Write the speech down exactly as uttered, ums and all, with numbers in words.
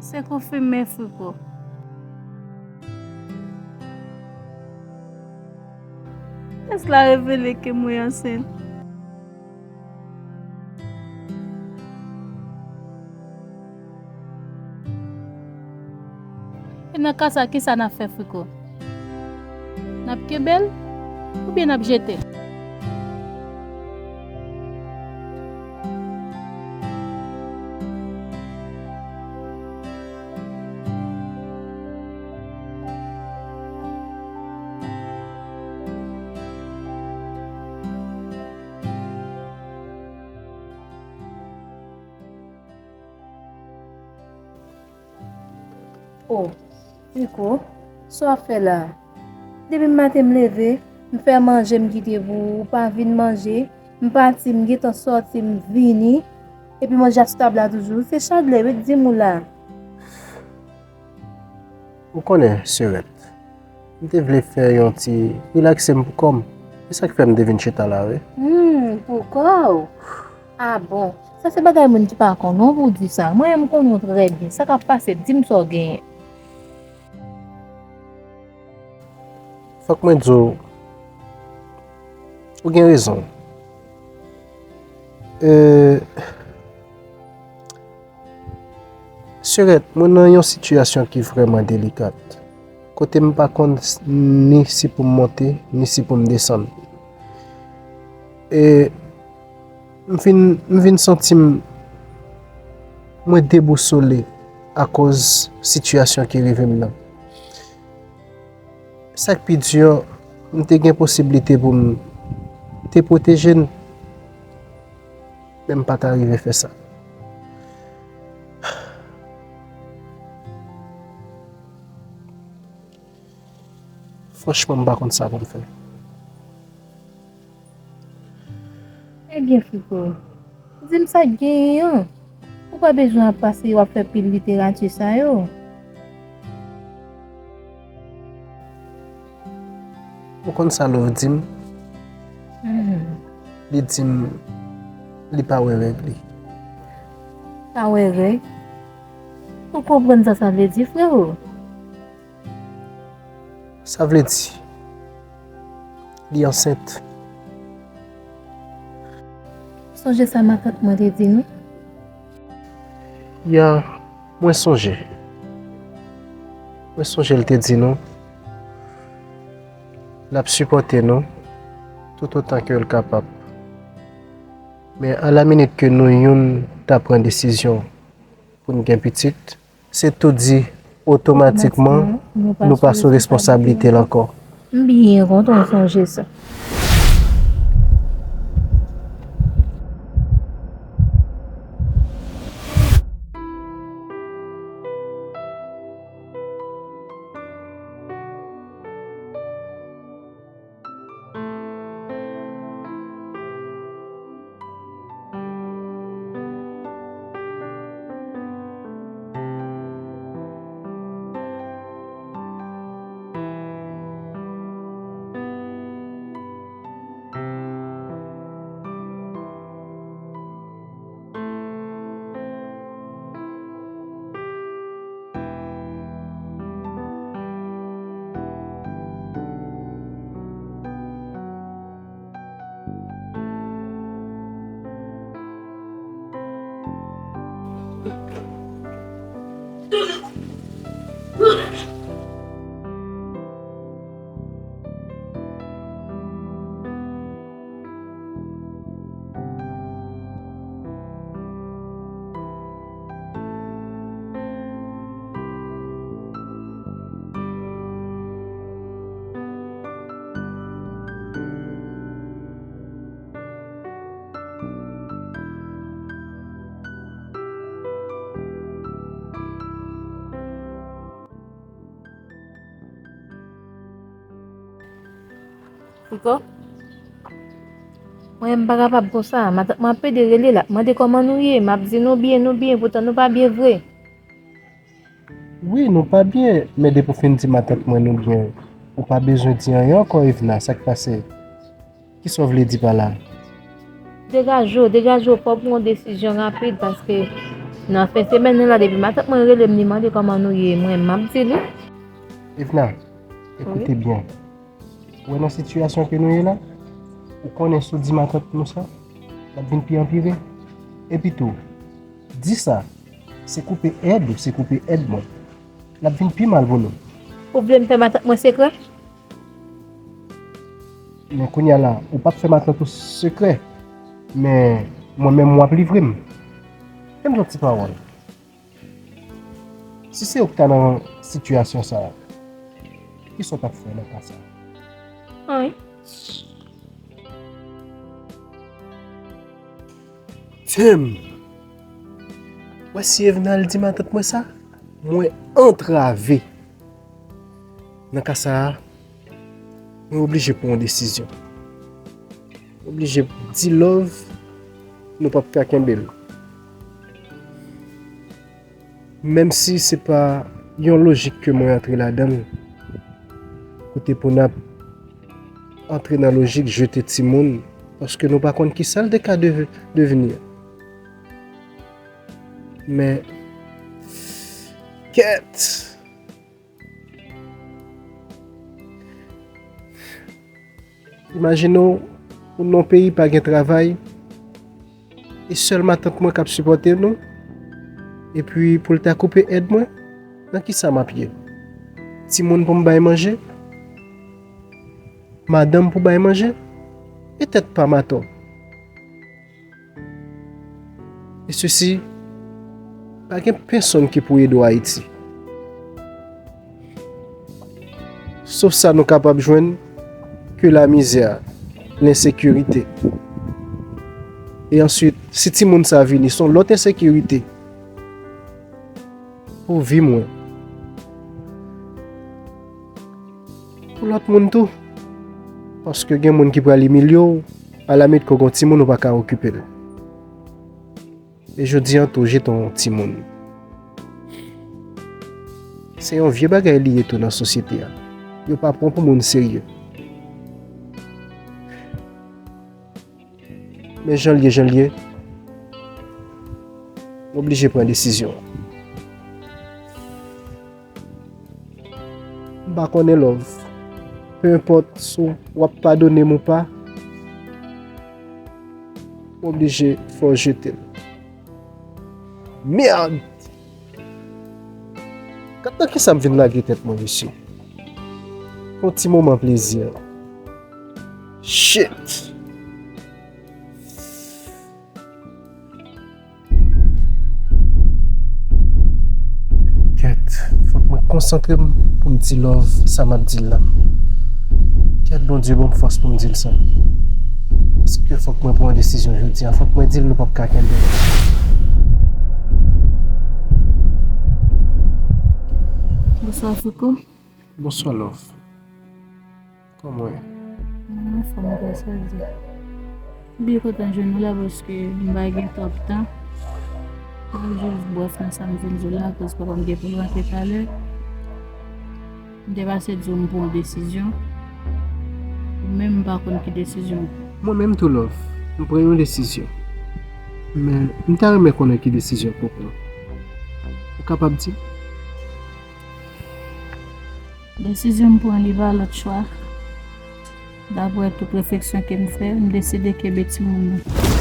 Se konfime, Friko. Tès la revele ke mwen ansent. E nan ka sa, kisa n ap fè, Friko? N ap kenbe l oubyen n ap jete l? O, Friko, sa w ap fè la? Depi maten m leve, m fè manje, m kite pou ou, ou pa vin manje, m pati, m gentan sòti, m vini, epi manje a sou tab la toujou. Se Chadley wi k di m ou la. Ou konnen, Sirèt, m te vle fè yon ti rilakse m pou kò m. E sa k fè m te vin chita la, wi. Hmm, pou kò w? A bon. Sa se bagay moun ki pa konn non pou w di sa. Mwen menm m konnen w trè byen. Sa k ap pase? Di m sa w genyen. Fòk mwen di w, ou gen rezon. E, Sirèt, mwen nan yon sitiyasyon ki vrèman delikat, kote m pa konn s- ni si pou m monte, ni si pou m desann. E m vin, m vin santi m, mwen debousole akoz sitiyasyon ki rive m nan. Sa k pi di an, m te gen posiblite pou m te pwoteje n, men m pa ta rive fè sa. Franchman, m pa konn sa pou m fè. Ebyen, Friko, di m sa k genyen an. Ou pa bezwen ap pase w ap fè pil literati sa yo. Ou konn sa Love di m? Mhm. Li di m li pa wè règ li. Pa wè règ? Ou konprann sa sa vle di, freo? Sa vle di, li ansent. Sonje sa matant mwen te di nou? Ya, mwen sonje. Mwen sonje l te di nou, l ap sipòte nou toutotan ke l kapab. Men alaminit ke nou youn ta pran desizyon pou n gen pitit, se tou di otomatikman nou pa sou responsablite l ankò. M byen kontan w sonje sa. Friko, mwen menm m pa kapab konsa. Matant mwen ap pede rele l, ap mande kòman nou ye. M ap di nou byen, nou byen, poutan nou pa byen vre. Wi, nou pa byen, men depi w fin di matant mwen nou byen, ou pa bezwen di anyen ankò, Evna, sa k pase? Kisa w vle di pa la? Degaje w, degaje w, fò w pran yon desizyon rapid, paske Nan fen semèn nan la, depi matant mwen rele m, li mande kòman nou ye, mwen, m ap di li. Evna, ekoute byen. Ou wè nan sitiyasyon ke nou ye la, ou konnen si w di matant nou sa, l ap vin pi anpire. Epi tou, di sa, se koupe èd ou, se koupe èd mwen. L ap vin pi mal pou nou. Ou vle m fè matant mwen sekrè? Men kounye a la, ou p ap fè matant ou sekrè. Men mwen menm, w ap livre m. Fè m yon ti pawòl. Si se ou ki ta nan sitiyasyon sa a, kisa w t ap fè nan ka sa a? Anyen. Tim! Wè si Evna al di matant mwen sa, mwen antrave. Nan ka sa a, mwen oblije pran yon desizyon. Oblije di Love, nou p ap ka kenbe l. Menm si se pa yon lojik ke mwen antre ladan l, kote pou n ap antre nan lojik jete timoun, paske nou pa konn kisa l te ka deve-, devni. Men, kèt! Imajine w, ou nan yon peyi pa gen travay, e sèl matant mwen k ap sipòte nou, epi pou l ta koupe èd mwen, nan kisa m ap ye? Timoun pou m bay manje? Madanm pou bay manje? Petèt pa m atò. E sesi, pa gen pèsonn ki pou ede w Ayiti. Sof sa nou kapab jwenn ke lamizè, lensekirite. E answit, si timoun sa vini, se yon lòt ensekirite pou vi mwen. Pou lòt moun tou. Paske gen moun ki pral imilye w, alamit ke w gen yon timoun ou pa ka okipe l. E jodi an tou, jete yon timoun. Se yon vye bagay li ye tou nan sosyete a. Yo pa pran pou moun serye. Men jan l ye, jan l ye, m oblije pran desizyon an. M pa konnen, Love. Pe enpòt si w ap padone m ou pa, m oblije fè w jete l. Mèd! Gad nan kisa m vin lage tèt mwen, mesye. Yon ti moman plezi. Shit! Kèt, fòk mwen konsantre m pou m di Love sa m ap di l la. Kèt, Bondye ban m fòs pou m di l sa. Paske fòk mwen pran yon desizyon jodi a. Fòk mwen di l nou p ap ka kenbe. Bonswa, Fouco. Bonswa, Love. Kòman w ye? Mwen anfòm, grasadi. M byen kontan jwenn ou la paske m pa gen twòp tan. Mwen jis bwèf nan sa m vin di w la, akoz papa m gen pou l rantre talè. M te pase di w m pran yon desizyon. Ou menm, m pa konn ki desizyon. Mwen menm tou, Love, m pran yon desizyon. Men, m ta renmen konnen ki desizyon ke w pran. Ou kapab di m? Desizyon m pran, li pa lòt chwa. Daprè tout refleksyon ke m fè, m deside kenbe timoun nan.